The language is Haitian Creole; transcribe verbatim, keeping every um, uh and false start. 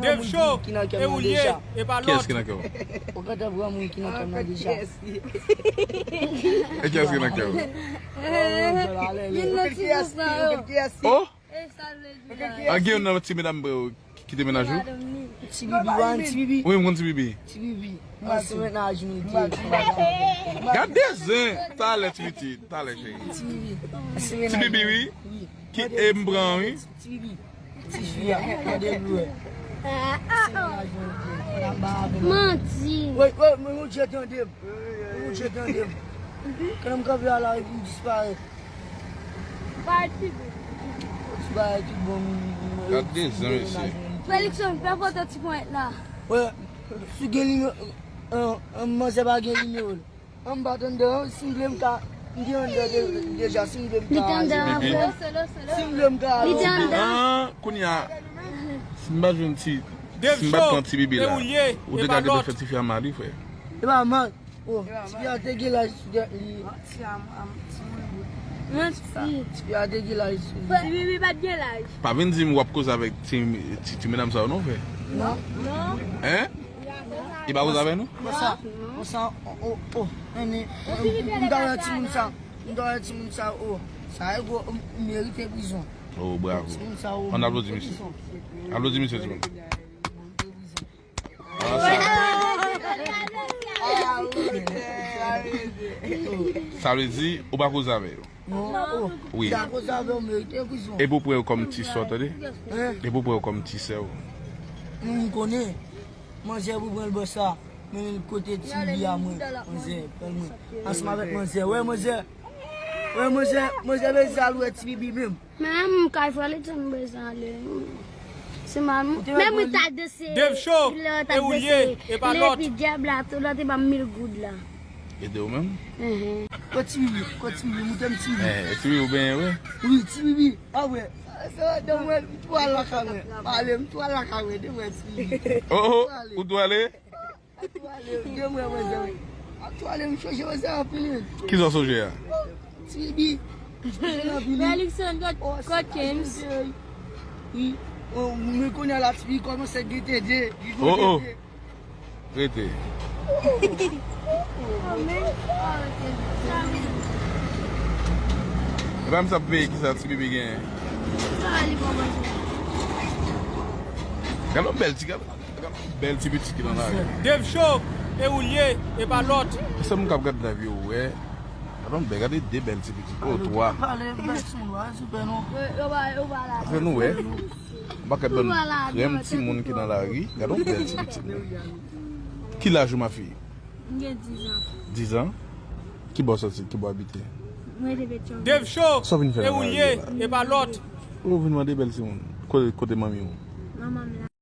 Dave Show, e ou l ye, e pa lòt. Kiyès ki nan kè w? Ou gentan pran moun ki nan kè m nan deja. E kiyès ki nan kè w? Vin nan ti bouk la yo. Oh! E sa l vle di la. An gen youn nan ti medam mwen yo ki te mennaj ou? Ti Bibi, w a Ti Bibi? Wi, m konn Ti Bibi. Ti Bibi. Mwen se mennaj mwen ki. Gade zen. Talè, ti piti. Talè, cheri. Ti Bibi. Ti Bibi, wi. Wi. Ki e m pran, wi. Ti Bibi. Ti fi a, mande l wè. Se mennaj mwen ki. Manti. Wi, wi, men yon dje tande m. Yon dje tande m. Kan m kanpe a la, m disparèt. Parèt pi bon. Ti bagay tout bon. Gade zen, mesye. Felixson, fè foto ti ponyèt la. Wè, si gen nimewo, an, an, manzè pa gen nimewo l. An m pa t anndan, si m vle m ka, m te anndan de-, deja, si m vle m ka ale. Li te anndan avè w? Si m vle m ka ale. Li te anndan? Ah, kounye a, si m pa jwenn ti, si m pa t pran Ti Bibi la, ou te ka gentan fè tifi a mal, wi, frè. E pa mal. Oh, tifi a te gen laj sou tèt li. Manti. Tifi a te gen laj sou li. Ti Bibi pa t gen laj. Pa vin di m w ap koze avèk ti, ti, ti medam sa yo non, frè. Non. Non. Hein? Li pa koze avèk nou? Konsa, konsa, oh, oh, oh, men, m ta wè timoun sa, m ta wè timoun sa, oh, sa e gwo, m merite prizon. Oh, bravo. Timoun sa, oh, ann aplodi misye. Aplodi misye, timoun. Sa vle di, ou pa koze avè yo? Non, oh, wi. M ta koze avè yo, merite prizon. Epi w pran yo kòm ti sè w, tande? Hein? Epi w pran yo kòm ti sè w. M konnen. Manzè pou pran l bò sa. Men kote ti Bibi a mwen, manzè, pèl mwen. Ansanm avèk manzè. Wè, manzè. Wè, manzè, manzè bezwen al wè ti Bibi menm. Men m kay frè li tann bezwen ale. Se mal. Men mwen ta danse. Dave Show, e ou l ye, e pa lòt. Epi dyab la tou, lòt e ban m mil goud la. Ede w menm? Kot ti Bibi, kot ti Bibi, moute m ti Bibi. Eh, ti Bibi ou benyen, wi? Wi, ti Bibi. A wè. Sa, sa, de mwen, m tou al lakay mwen. Pale, m tou al lakay mwen, de mwen ti Bibi. Oh, oh, ou tou ale? Tou ale, de mwen, mwen, zè. Tou ale, m chonje mwen, zè, anpil. Kisa w sonje a? Ti Bibi. Felixson, kot, kot James? Wi. Oh, mwen konnen la, ti Bibi kòmanse gen tete. Oh, oh. Rete. Epa m sa ap veye kisa ti Bibi genyen. Gade yon bèl ti, gade, gade yon bèl ti pitit ki nan lari. Dave Show, e ou l ye, e pa lòt. Se moun k ap gade live yo, wè. Gade yon bèl, gade de bèl ti pitit. Oh, twa. Pale bèl timoun, wè, sipè non. Apre nou wè. Yon pakèt bann krèm timoun ki nan lari. Gade yon bèl ti pitit. Ki laj ou, mafi? M gen diz an. Diz an? Ki bò w soti? Ki bò w abite? Mwen rete Petyonvil. Dave Show, e ou l ye, e pa lòt. Ou vin mande bèl timoun. Kote, kote manmi w? Manman m la.